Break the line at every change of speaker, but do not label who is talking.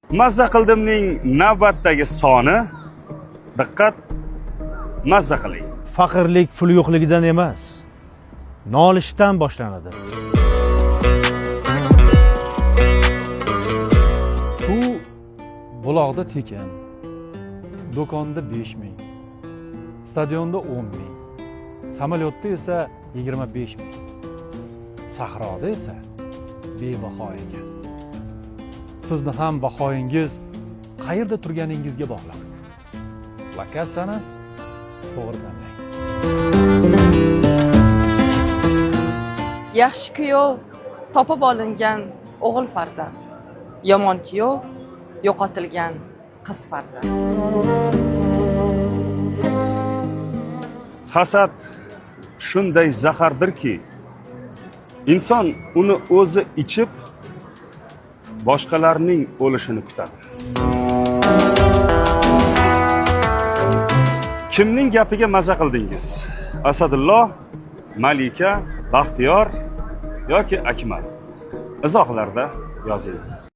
Mazza qildimning navbatdagi soni. Diqqat, mazza qiling.
Faqirlik pul yo'qligidan emas, nolishdan boshlanadi.
Suv buloqda tekin, do'konda 5000, stadionda 10 000, samolyotda esa 25 000, sahroda esa bebaho ekan. Sizni ham bahoyingiz qayerda turganingizga bog'liq. Lokatsiyani to'g'ri tanlang.
Yaxshi kuyov topib olingan o'g'il farzand, yomon kuyov yo'qotilgan qiz farzand.
Hasad shunday zahardirki, inson uni o'zi ichib, boshqalarning o'lishini kutadi. Kimning gapiga maza qildingiz? Asadullo, Malika, Baxtiyor yoki Akmal? Izohlarda yozing.